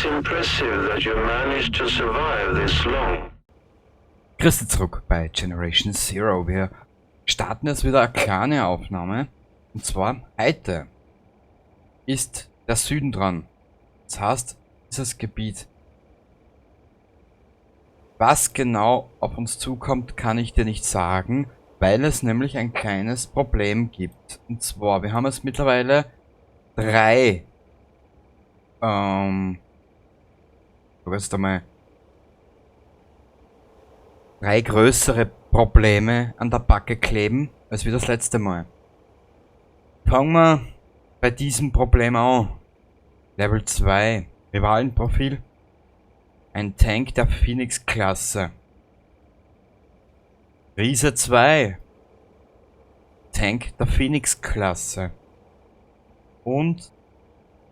It's impressive that you managed to survive this long. Grüß dich zurück bei Generation Zero. Wir starten jetzt wieder eine kleine Aufnahme. Und zwar heute ist der Süden dran. Das heißt, dieses Gebiet. Was genau auf uns zukommt, kann ich dir nicht sagen, weil es nämlich ein kleines Problem gibt. Und zwar, wir haben jetzt mittlerweile drei, jetzt einmal, drei größere Probleme an der Backe kleben, als wie das letzte Mal. Fangen wir bei diesem Problem an. Level 2, Rivalenprofil. Ein Tank der Phoenix-Klasse. Riese 2. Tank der Phoenix-Klasse. Und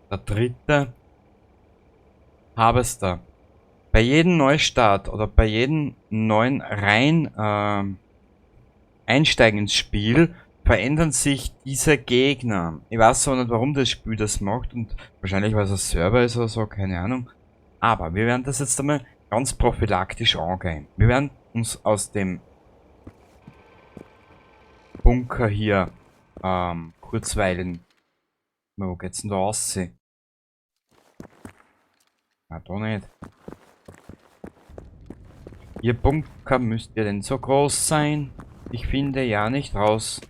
der dritte Harvester. Bei jedem Neustart oder bei jedem neuen Einsteigen ins Spiel verändern sich diese Gegner. Ich weiß zwar nicht, warum das Spiel das macht und wahrscheinlich, weil es ein Server ist oder so, keine Ahnung. Aber wir werden das jetzt einmal ganz prophylaktisch angehen. Wir werden uns aus dem Bunker hier kurzweilen. Na, wo geht's denn da raus? Na, da nicht. Ihr Bunker müsst ihr denn so groß sein? Ich finde ja nicht raus.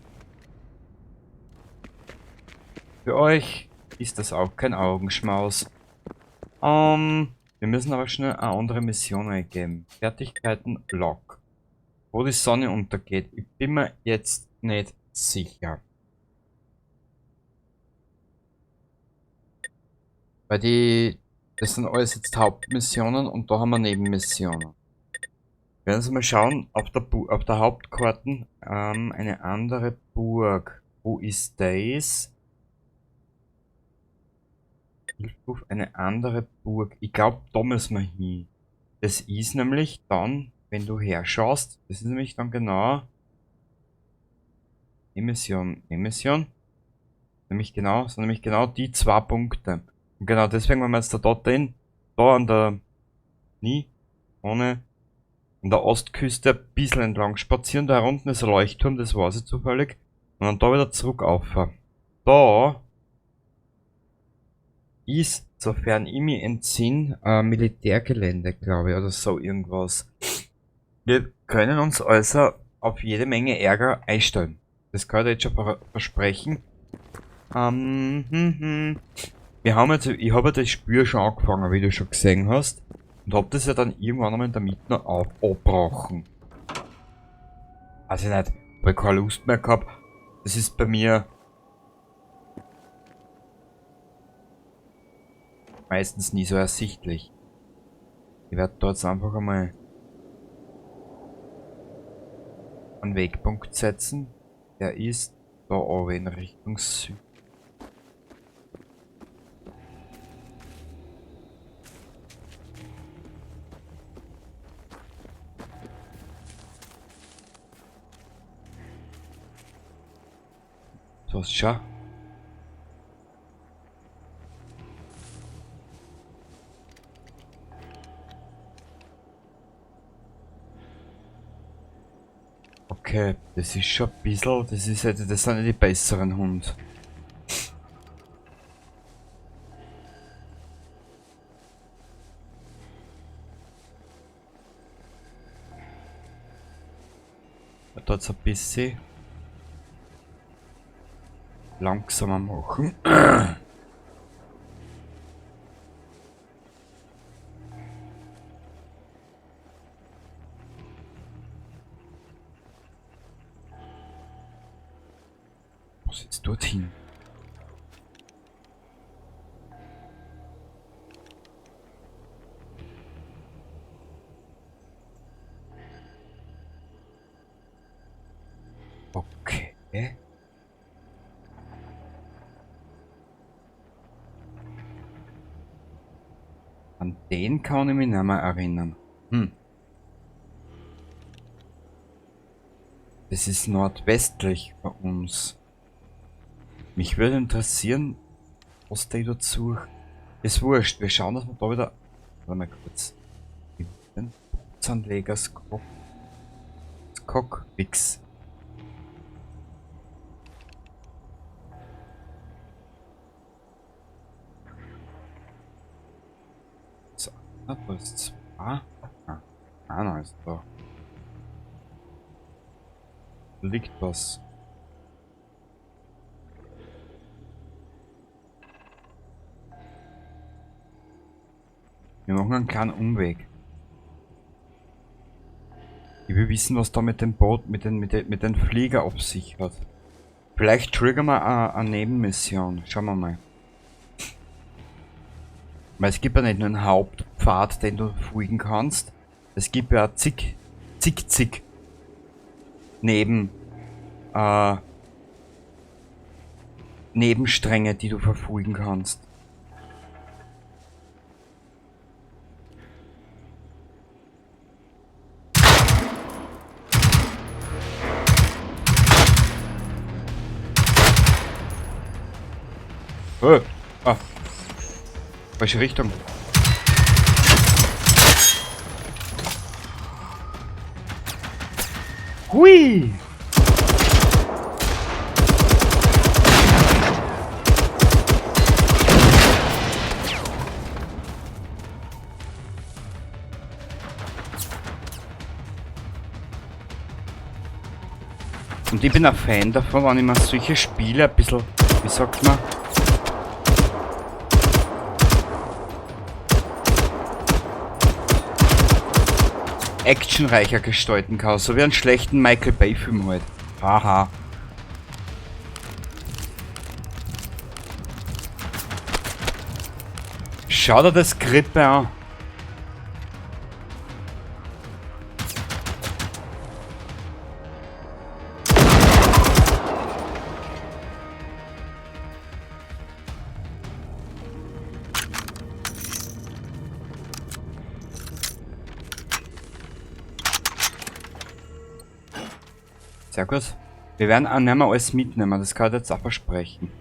Für euch ist das auch kein Augenschmaus. Wir müssen aber schnell eine andere Mission eingeben. Fertigkeiten Log. Wo die Sonne untergeht. Ich bin mir jetzt nicht sicher. Weil das sind alles jetzt Hauptmissionen und da haben wir Nebenmissionen. Wir werden uns mal schauen, auf der Hauptkarte, eine andere Burg. Wo ist das? Hilfruf, eine andere Burg. Ich glaub, da müssen wir hin. Das ist nämlich dann, wenn du herschaust, das ist nämlich dann genau Emission, Emission. Nämlich genau, sind nämlich genau die zwei Punkte. Und genau deswegen, wenn wir jetzt da dort hin, da an der, nie, ohne, an der Ostküste ein bisschen entlang spazieren, da unten ist ein Leuchtturm, das weiß ich zufällig, und dann da wieder zurück auf. Da ist, sofern ich mich entsinne, ein Militärgelände, glaube ich, oder so irgendwas. Wir können uns also auf jede Menge Ärger einstellen. Das kann ich jetzt schon versprechen. Wir haben jetzt, ich habe ja das Spiel schon angefangen, wie du schon gesehen hast. Und hab das ja dann irgendwann einmal in der Mitte noch abgebrochen. Weiß ich nicht, weil ich keine Lust mehr gehabt. Das ist bei mir meistens nie so ersichtlich. Ich werde da jetzt einfach einmal einen Wegpunkt setzen. Der ist da oben in Richtung Süd. So, schau. Okay, das ist schon ein bisschen, das ist halt, das sind ja die besseren Hund. Da jetzt ein bisschen langsamer machen. Was jetzt dorthin? Okay. An den kann ich mich nicht mehr erinnern. Das ist nordwestlich bei uns. Mich würde interessieren, was die dort suchen. Ist wurscht. Wir schauen, dass wir da wieder... Warte mal kurz. Den Bootsanleger Skogwix. So, da ist zwei. Ah, einer ist da. Liegt was. Wir machen einen kleinen Umweg. Ich will wissen, was da mit dem Boot, mit den Flieger auf sich hat. Vielleicht triggern wir eine Nebenmission. Schauen wir mal. Weil es gibt ja nicht nur einen Hauptpfad, den du folgen kannst. Es gibt ja zig Nebenstränge, die du verfolgen kannst. Oh. Ah. Welche Richtung? Hui! Und ich bin ein Fan davon, wenn ich mir solche Spiele ein bisschen, wie sagt man, actionreicher gestalten kann, so wie einen schlechten Michael Bay Film halt. Haha. Schau dir das Grippe an. Sehr gut. Wir werden auch nicht mehr alles mitnehmen, das kann ich jetzt auch versprechen.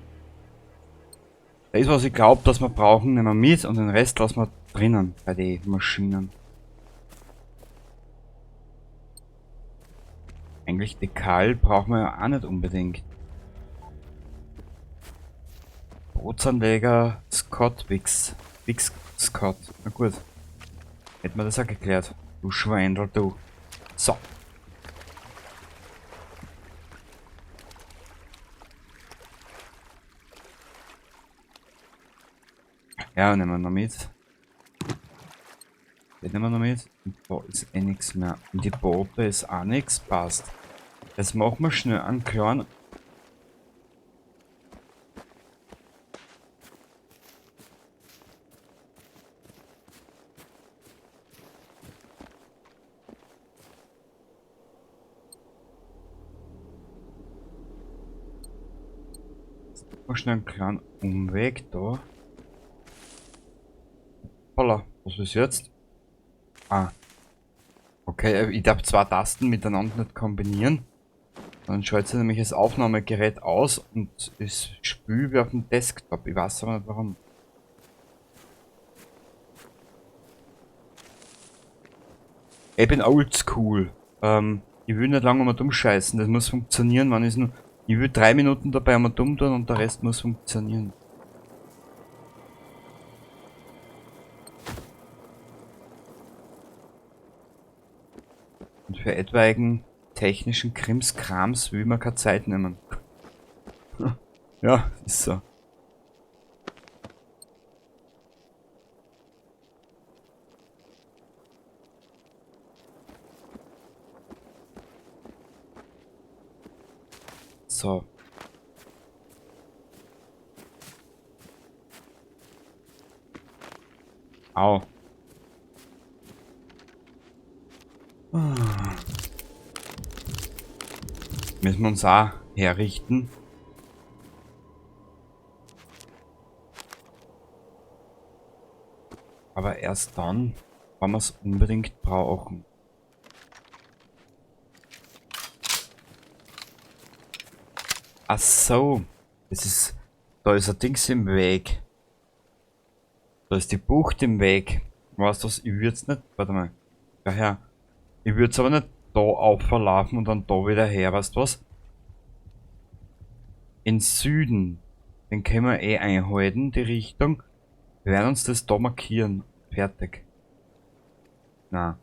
Das ist, was ich glaube, dass wir brauchen, nehmen wir mit und den Rest lassen wir drinnen bei den Maschinen. Eigentlich Dekal brauchen wir ja auch nicht unbedingt. Bootsanleger Scott Wix. Wix Scott. Na gut. Hätten wir das auch geklärt. Du Schweindel, du. So. Ja, nehmen wir noch mit. Den nehmen wir noch mit. Und da ist eh nichts mehr. Und die Boote ist auch nichts. Passt. Jetzt machen wir schnell einen kleinen. Jetzt machen wir schnell einen kleinen Umweg da. Holla, was ist jetzt? Ah. Okay, ich darf zwei Tasten miteinander nicht kombinieren. Dann schaltet sich nämlich das Aufnahmegerät aus und es spült wie auf dem Desktop. Ich weiß aber nicht warum. Ich bin oldschool. Ich will nicht lange um dumm scheißen. Das muss funktionieren. Man ist nur, ich will 3 Minuten dabei einmal dumm tun und der Rest muss funktionieren. Und für etwaigen technischen Krimskrams will man keine Zeit nehmen. Ja, ist so. So. Au. Müssen wir uns auch herrichten. Aber erst dann, wenn wir es unbedingt brauchen. Ach so. Das ist, da ist ein Dings im Weg. Da ist die Bucht im Weg. Weißt du was, ich würd's nicht... Warte mal. Ja, her. Ich würd's aber nicht da aufverlaufen und dann da wieder her, weißt du was? In Süden. Den können wir eh einhalten, die Richtung. Wir werden uns das da markieren. Fertig. Na.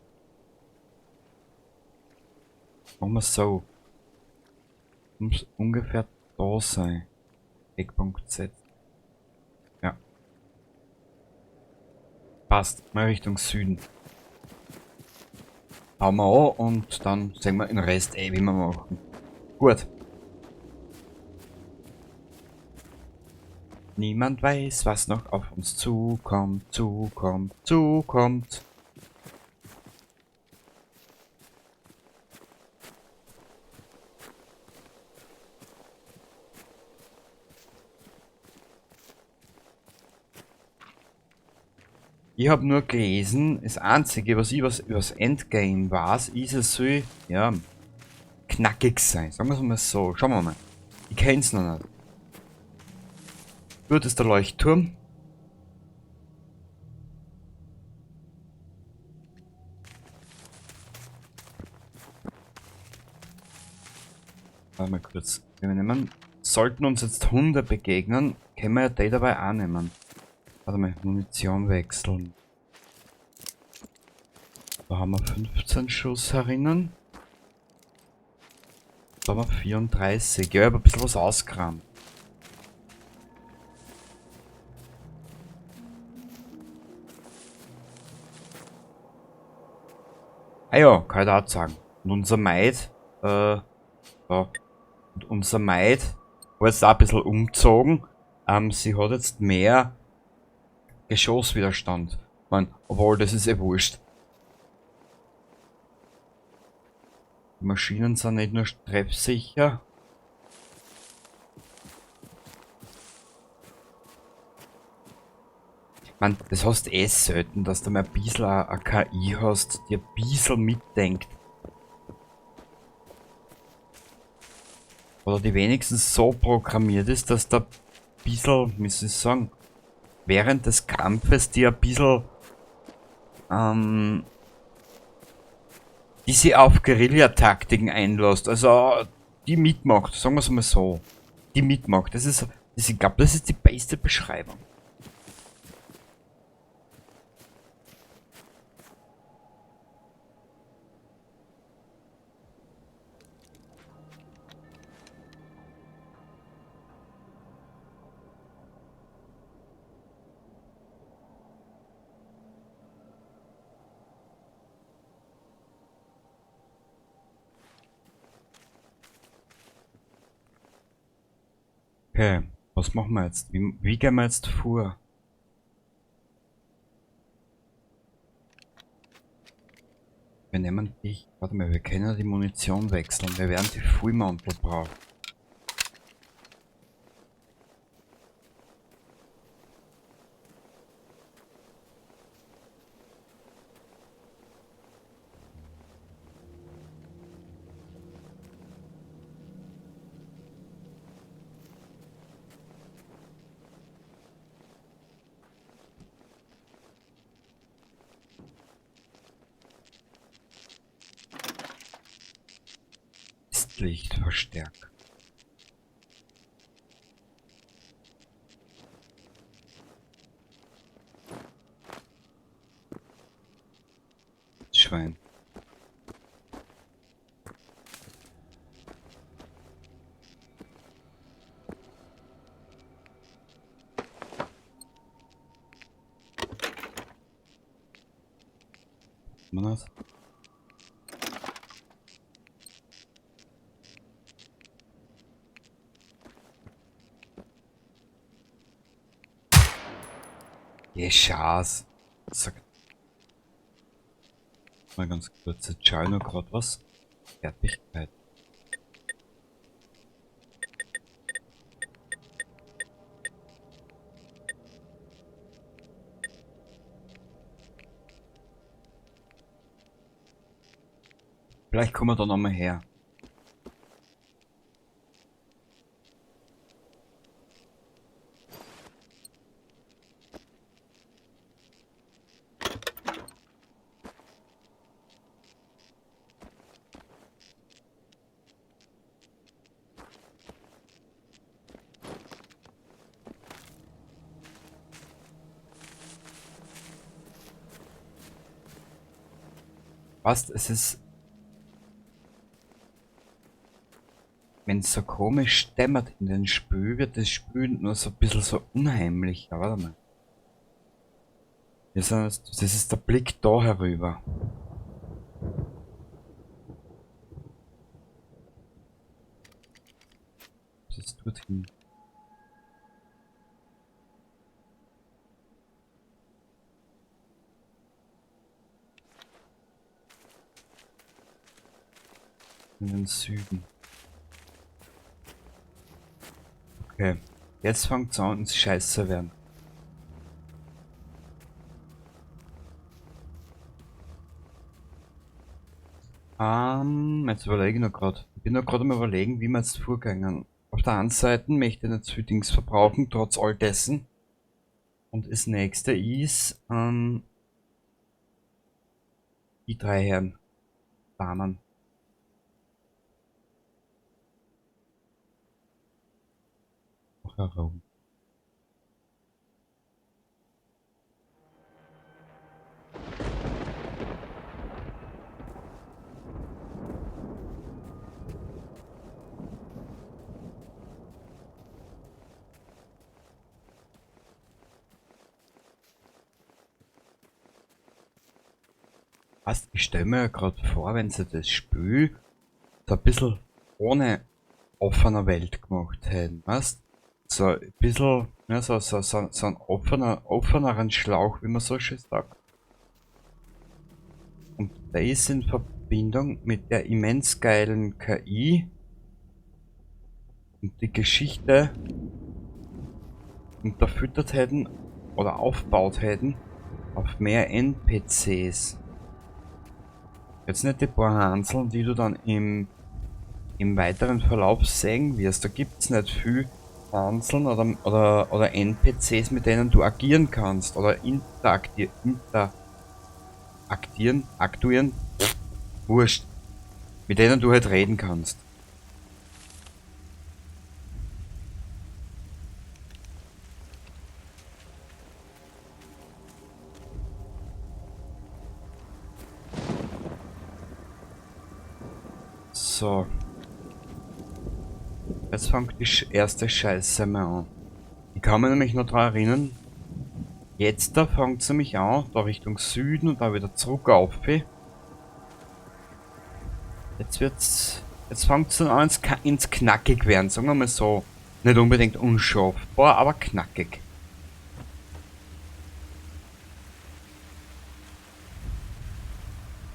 Machen wir so. Muss ungefähr da sein. Eckpunkt Z. Ja. Passt. Mal Richtung Süden. Hauen wir an und dann sehen wir den Rest eh, wie wir machen. Gut. Niemand weiß, was noch auf uns zukommt, zukommt, zukommt. Ich hab nur gelesen, das Einzige, was ich über das Endgame weiß, ist, es soll, ja, knackig sein. Sagen wir's mal so. Schauen wir mal. Ich kenn's noch nicht. Gut, ist der Leuchtturm. Warte mal kurz. Wir nehmen, sollten uns jetzt Hunde begegnen, können wir ja die dabei auch nehmen. Warte mal, Munition wechseln. Da haben wir 15 Schuss herinnen. Da haben wir 34. Ja, ich hab ein bisschen was ausgerammt. Ah ja, kann ich da auch sagen. Und unser Maid, ja. Und unser Maid war jetzt auch ein bisschen umgezogen. Sie hat jetzt mehr Geschosswiderstand. Ich mein, obwohl, das ist eh wurscht. Die Maschinen sind nicht nur treffsicher. Ich mein, das hast du eh selten, dass du mal ein bisschen eine KI hast, die ein bisschen mitdenkt. Oder die wenigstens so programmiert ist, dass da ein bisschen, wie soll ich sagen, während des Kampfes die ein bisschen, die sie auf Guerillataktiken einlässt, also die mitmacht, sagen wir's mal so, die mitmacht, ich glaub, das ist die beste Beschreibung. Okay, was machen wir jetzt? Wie gehen wir jetzt vor? Wir nehmen dich. Warte mal, wir können ja die Munition wechseln. Wir werden die Full Mantel brauchen. Licht verstärken. Schwein. Man das? Schaß. Zack. Mal ganz kurz, jetzt schau ich noch grad was. Fertigkeit. Vielleicht kommen wir da nochmal her. Weißt, es ist... Wenn es so komisch dämmert in den Spül, wird das Spül nur so ein bisschen so unheimlich. Ja, warte mal. Das ist der Blick da herüber. Das ist dorthin. In den Süden. Okay, jetzt fängt es an, ins Scheiße werden. Jetzt überlege ich noch gerade. Ich bin noch gerade am Überlegen, wie wir jetzt vorgehen. Auf der einen Seite möchte ich nicht zu viel Dings verbrauchen, trotz all dessen. Und das nächste ist, die drei Herren, Damen. Herum. Passt, ich stelle mir ja gerade vor, wenn sie das Spiel so ein bisschen ohne offener Welt gemacht hätten, weißt? So ein bisschen, ja, so einen offeneren Schlauch, wie man so schön sagt. Und der ist in Verbindung mit der immens geilen KI und die Geschichte unterfüttert hätten oder aufgebaut hätten auf mehr NPCs. Jetzt nicht die paar Hanseln, die du dann im weiteren Verlauf sehen wirst. Da gibt's nicht viel Hanseln oder NPCs, mit denen du agieren kannst oder aktuieren, wurscht, mit denen du halt reden kannst. So. Jetzt fängt die erste Scheiße mal an. Ich kann mich nämlich noch daran erinnern, jetzt da fängt sie mich an, da Richtung Süden und da wieder zurück auf. Jetzt fängt es dann an ins Knackig werden, sagen wir mal so. Nicht unbedingt unschaffbar, aber knackig.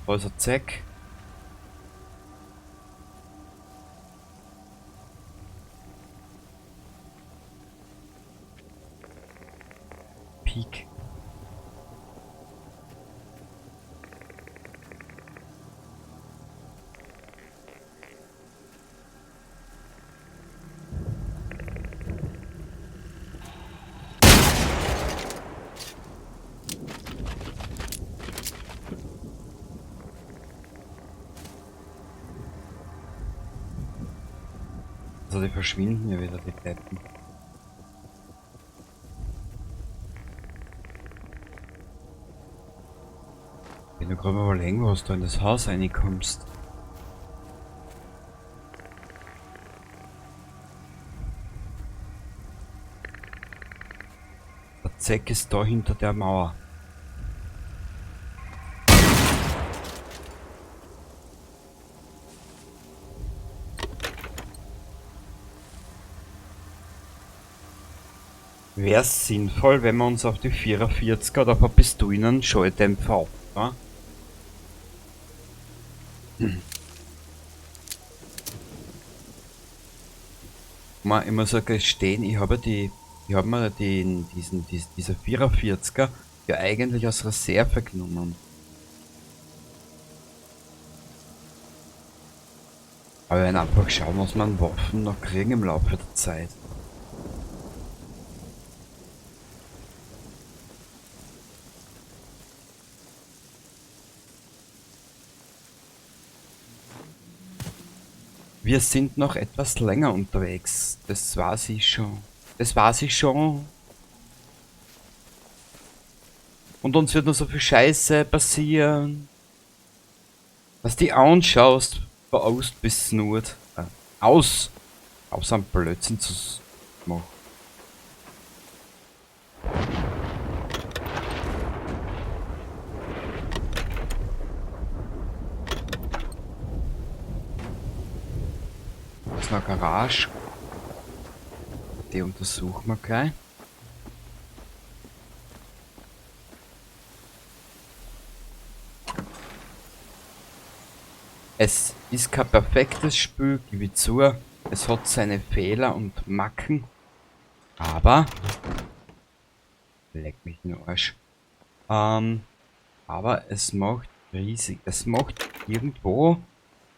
Da ist ein Zeck. Peak. Also die verschwinden ja wieder, die Deppen. Wenn du gerade mal überlegen, was du in das Haus reinkommst. Der Zeck ist da hinter der Mauer. Wäre es sinnvoll, wenn wir uns auf die 44er oder auf ein Pistolen Schalldämpfer ab, ne? Ich muss ja gestehen, ich habe mir diese 44er ja eigentlich als Reserve genommen. Aber wir werden einfach schauen, was wir an Waffen noch kriegen im Laufe der Zeit. Wir sind noch etwas länger unterwegs. Das weiß ich schon. Das weiß ich schon. Und uns wird noch so viel Scheiße passieren. Was die anschaust, von Ost bis Nord. Aus! Aus am Blödsinn zu machen. Das ist eine Garage. Die untersuchen wir gleich. Es ist kein perfektes Spiel, gebe ich zu. Es hat seine Fehler und Macken. Aber... Leck mich in den Arsch. Aber es macht riesig. Es macht irgendwo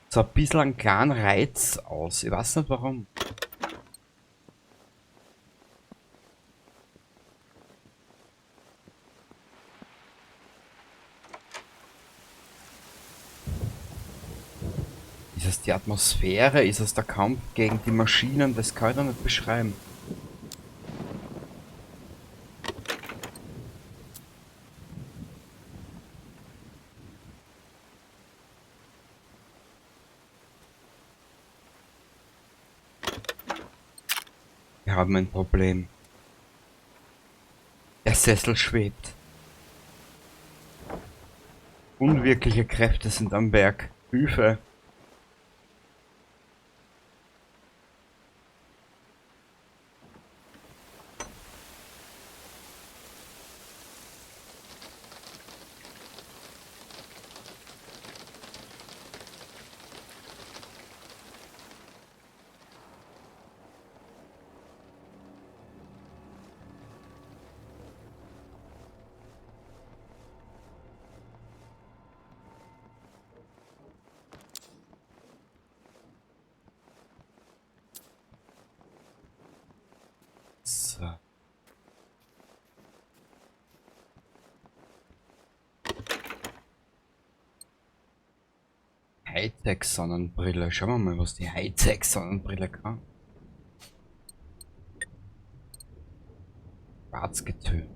so ein bisschen einen kleinen Reiz aus. Ich weiß nicht warum. Ist es die Atmosphäre? Ist es der Kampf gegen die Maschinen? Das kann ich doch nicht beschreiben. Wir haben ein Problem. Der Sessel schwebt. Unwirkliche Kräfte sind am Werk. Hilfe! So. Hightech-Sonnenbrille. Schauen wir mal, was die Hightech-Sonnenbrille kann. Schwarz getönt.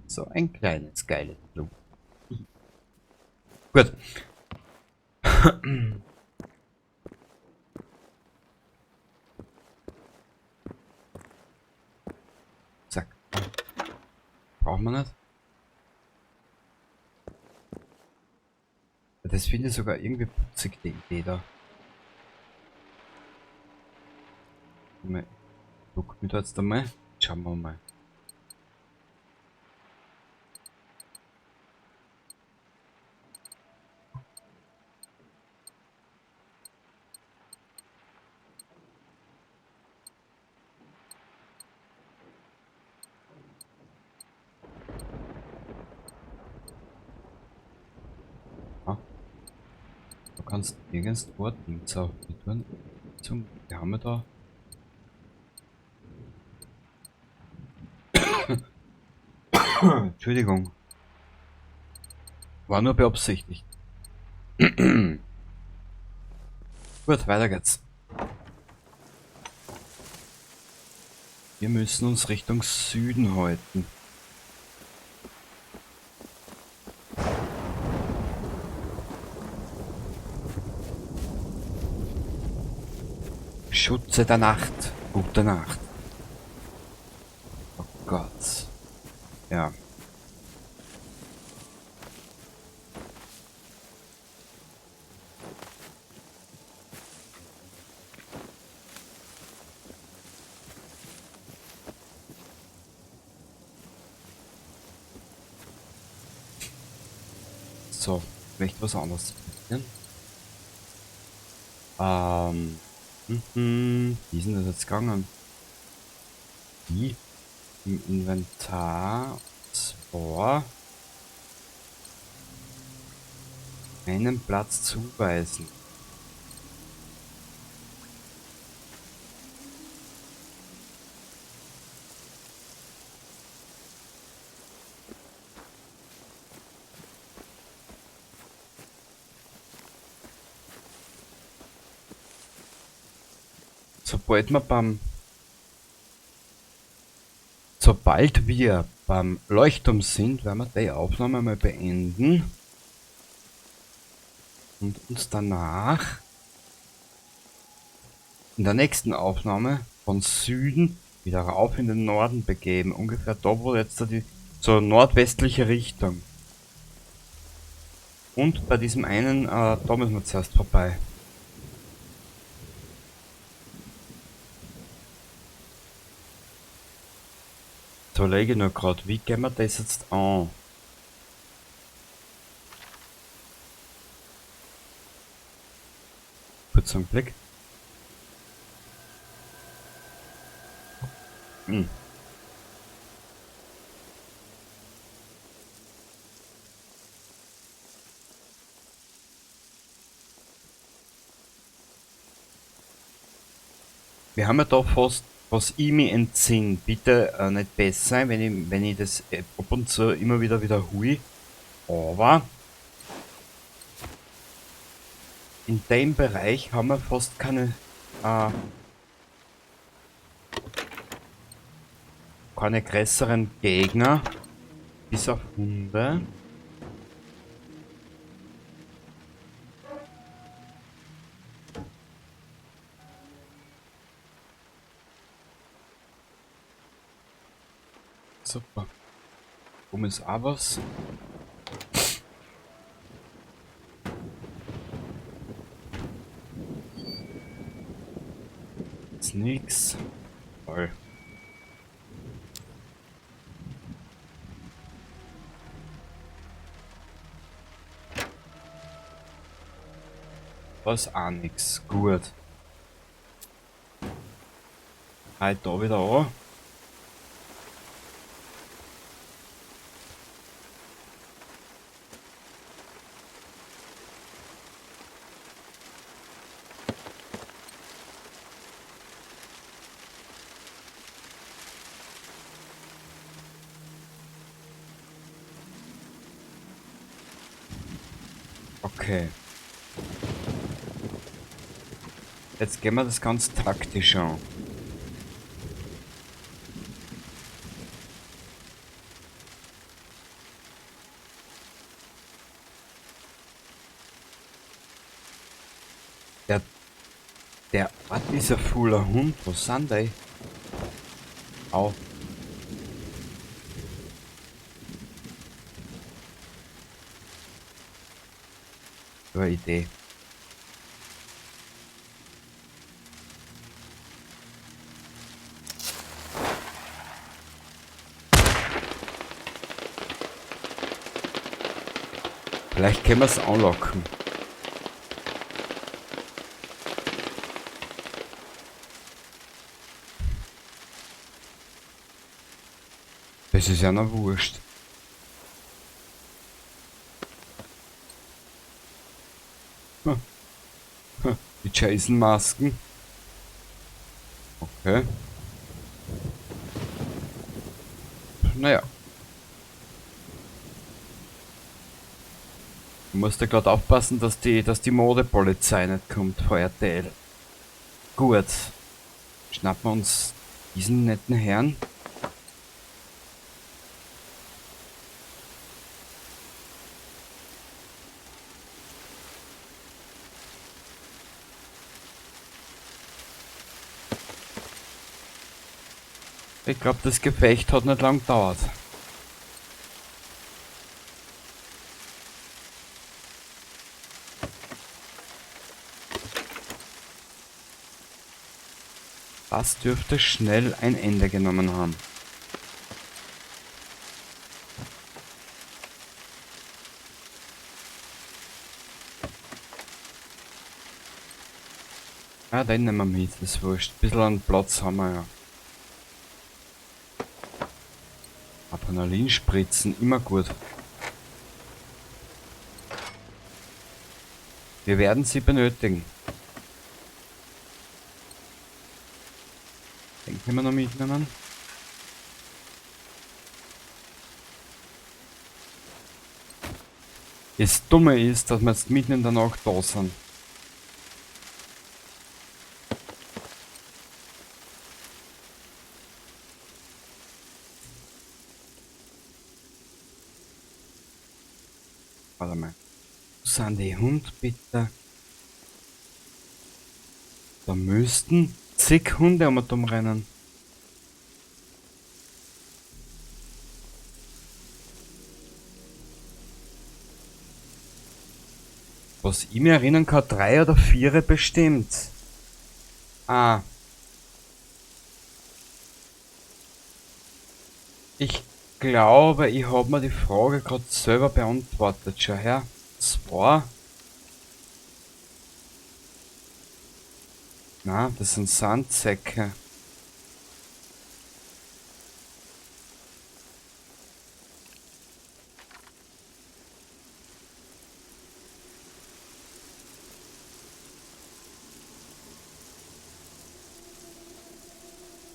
So ein kleines, geiles Blut. Gut. Zack. Braucht man nicht. Das finde ich sogar irgendwie putzig, die Idee da. Mal, guck mir da jetzt einmal. Schauen wir mal. Du kannst nirgendwo Dings auf die tun. Zum, die haben wir da. Entschuldigung. War nur beabsichtigt. Gut, weiter geht's. Wir müssen uns Richtung Süden halten. Schutze der Nacht. Gute Nacht. Oh Gott. Ja. So, ich möchte was anderes probieren. Wie ist denn das jetzt gegangen? Wie? Im Inventar. Zwar einen Platz zuweisen. Sobald man beim Sobald wir beim Leuchtturm sind, werden wir die Aufnahme mal beenden. Und uns danach in der nächsten Aufnahme von Süden wieder rauf in den Norden begeben. Ungefähr da, wo jetzt da die so nordwestliche Richtung. Und bei diesem einen, da müssen wir zuerst vorbei. Jetzt überlege ich nur grad, wie gehen wir das jetzt an? Kurz einen Blick. Wir haben ja da fast, was ich mich entsinne, bitte nicht besser sein, wenn ich das ab und zu immer wieder wiederhole, aber in dem Bereich haben wir fast keine größeren Gegner, bis auf Hunde. Super. Oben ist auch was. Ist nix. Toll. Da ist auch nix. Gut. Halt da wieder an. Okay. Jetzt gehen wir das ganz taktisch an. Der Ort ist ein fauler Hund. Wo sind die? Au. Eine Idee. Vielleicht können wir's anlocken. Das ist ja noch wurscht. Die Jason-Masken. Okay. Naja. Du musst ja grad aufpassen, dass die Modepolizei nicht kommt vor RTL. Gut. Schnappen wir uns diesen netten Herrn. Ich glaub, das Gefecht hat nicht lang gedauert. Das dürfte schnell ein Ende genommen haben. Ja, den nehmen wir mit, das ist wurscht. Ein bisschen an Platz haben wir ja. Adrenalinspritzen, immer gut. Wir werden sie benötigen. Den können wir noch mitnehmen. Das Dumme ist, dass wir jetzt mitten in der Nacht da sind. Wo sind die Hunde bitte? Da müssten zig Hunde um und um rennen. Was ich mir erinnern kann, 3 oder 4 bestimmt. Ah. Ich glaube, ich hab mir die Frage grad selber beantwortet. Schau her. 2. Na, das sind Sandsäcke.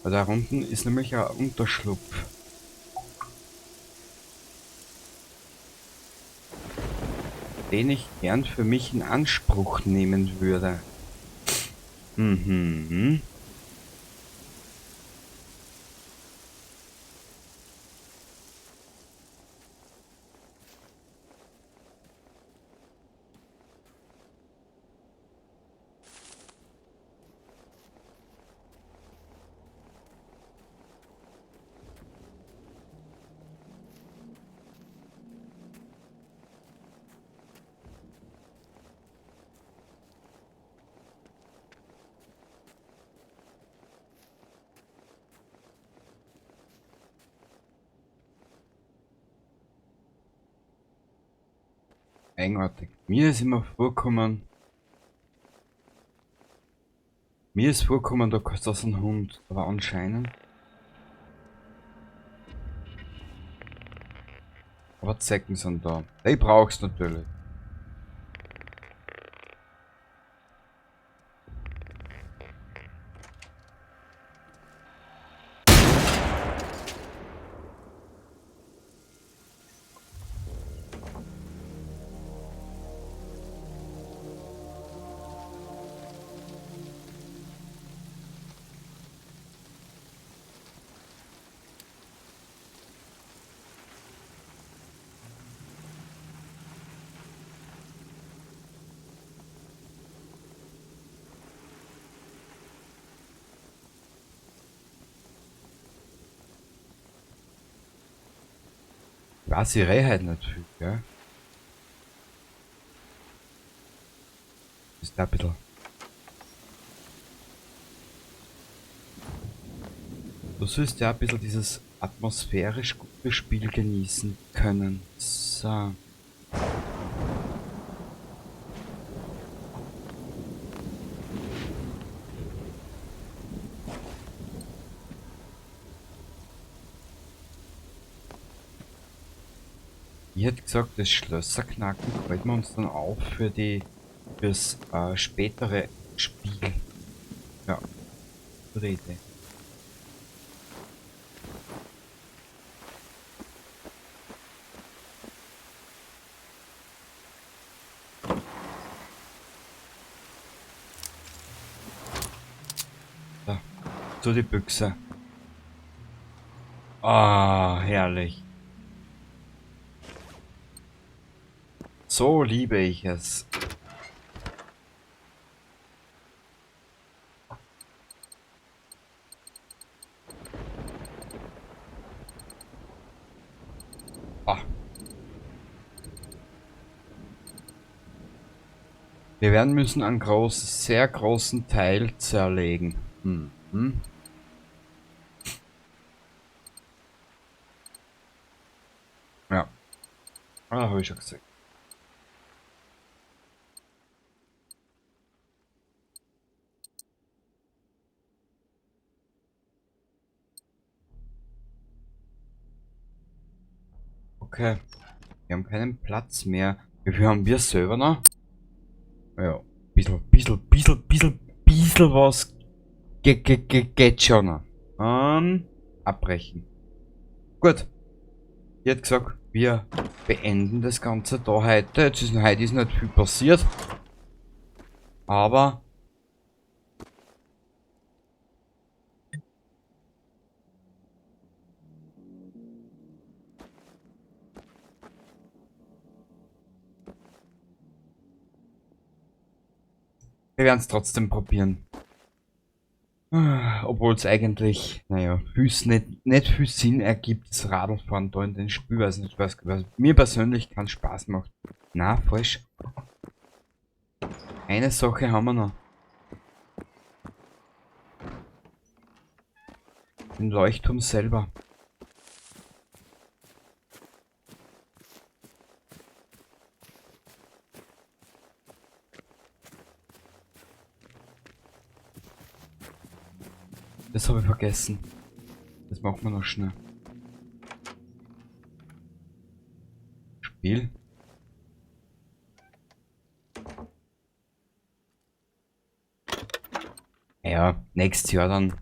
Weil da unten ist nämlich ein Unterschlupf. Den ich gern für mich in Anspruch nehmen würde. Mhm. Eigenartig. Mir ist immer vorkommen. Mir ist vorkommen, da ist das ein Hund, aber anscheinend. Aber Zecken sind da. Die brauchst du natürlich. Weiß ich halt nicht viel, gell? Ist da ein bisschen. Du sollst ja ein bisschen dieses atmosphärisch gute Spiel genießen können. So. Ich hätte gesagt, das Schlösserknacken halten wir uns dann auf für die, fürs spätere Spiel. Ja, gute Idee. Da, so die Büchse. Ah, herrlich. So liebe ich es. Ah. Wir werden müssen einen großen, sehr großen Teil zerlegen. Mhm. Ja. Ah, hab ich schon gesagt. Okay, wir haben keinen Platz mehr. Wie viel haben wir selber noch? Ja, bisschen was geht schon noch. Abbrechen. Gut. Ich hätte gesagt, wir beenden das Ganze da heute. Jetzt ist, heute ist nicht viel passiert. Aber Wir werden es trotzdem probieren. Obwohl es eigentlich, naja, nicht viel Sinn ergibt, das Radlfahren da in den Spiel, weiß nicht, was mir persönlich keinen Spaß macht. Na, falsch. Eine Sache haben wir noch. Den Leuchtturm selber. Das habe ich vergessen. Das machen wir noch schnell. Spiel. Ja, nächstes Jahr dann.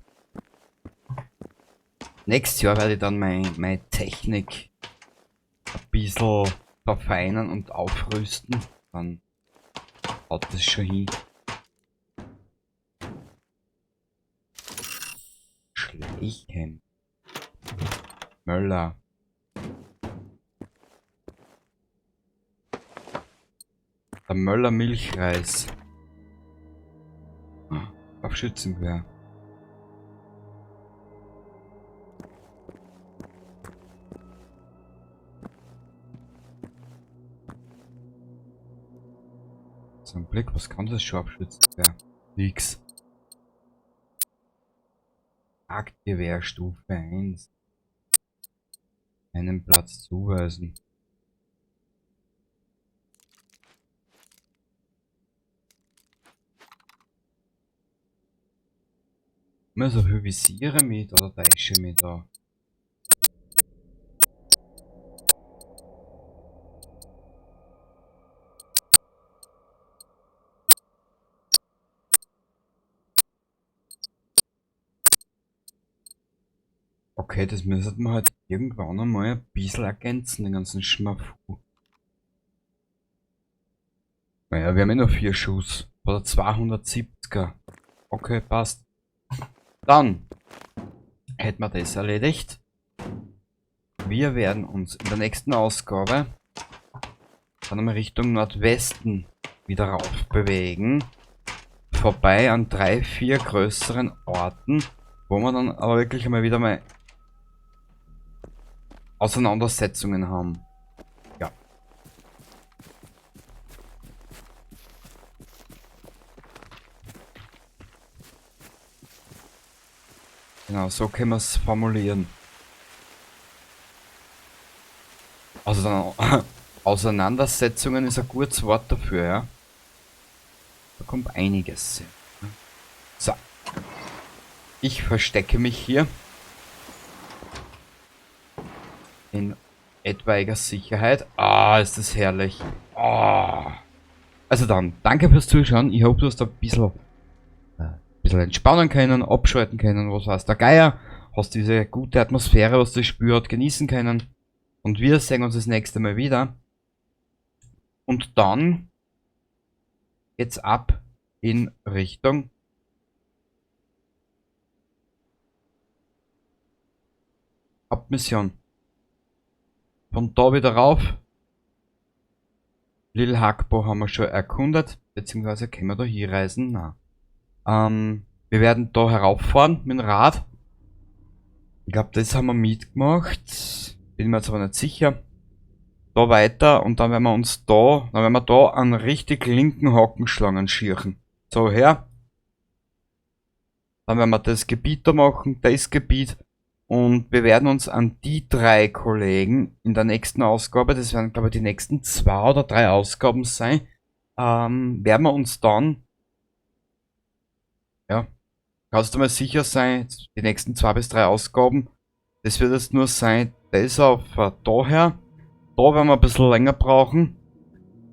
Nächstes Jahr werde ich dann meine Technik ein bisschen verfeinern und aufrüsten. Dann haut das schon hin. Schleichen. Möller. Der Möller Milchreis. Auf Schützengewehr. So ein Blick, was kann das Scharfschützengewehr? Nix. Jagdgewehr Stufe 1. Einen Platz zuweisen. Immer so viel Visiere mit oder täusche mich da? Okay, das müsste man halt irgendwann einmal ein bisschen ergänzen, den ganzen Schmafu. Naja, wir haben eh noch 4 Schuss. Oder 270er. Okay, passt. Dann hätten wir das erledigt. Wir werden uns in der nächsten Ausgabe dann einmal Richtung Nordwesten wieder rauf bewegen. Vorbei an 3, 4 größeren Orten, wo wir dann aber wirklich einmal wieder mal Auseinandersetzungen haben. Ja. Genau, so können wir's formulieren. Also dann, Auseinandersetzungen ist ein gutes Wort dafür, ja. Da kommt einiges. So. Ich verstecke mich hier. In etwaiger Sicherheit. Ah, ist das herrlich. Ah. Also dann, danke fürs Zuschauen. Ich hoffe, du hast ein bisschen entspannen können, abschalten können, was weiß der Geier. Hast diese gute Atmosphäre, was das Spiel hat, genießen können. Und wir sehen uns das nächste Mal wieder. Und dann geht's ab in Richtung Hauptmission. Von da wieder rauf. Little Hagbo haben wir schon erkundet, beziehungsweise können wir da hier reisen? Na. Wir werden da herauffahren mit dem Rad. Ich glaub, das haben wir mitgemacht. Bin mir jetzt aber nicht sicher. Da weiter und dann werden wir uns da, dann werden wir da einen richtig linken Hakenschlangen schirchen. So her. Dann werden wir das Gebiet da machen, das Gebiet. Und wir werden uns an die 3 Kollegen in der nächsten Ausgabe, das werden glaube ich die nächsten 2 oder 3 Ausgaben sein, werden wir uns dann, ja, kannst du mal sicher sein, die nächsten 2 bis 3 Ausgaben, das wird jetzt nur sein, das auf daher, da werden wir ein bisschen länger brauchen,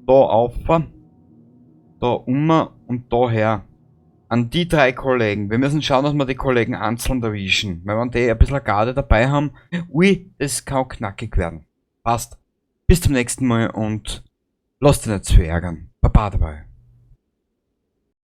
da auf, da um und daher. An die 3 Kollegen. Wir müssen schauen, dass wir die Kollegen einzeln erwischen. Weil wenn die ein bisschen Garde dabei haben, ui, das kann knackig werden. Passt. Bis zum nächsten Mal und lasst dich nicht zu ärgern. Baba dabei.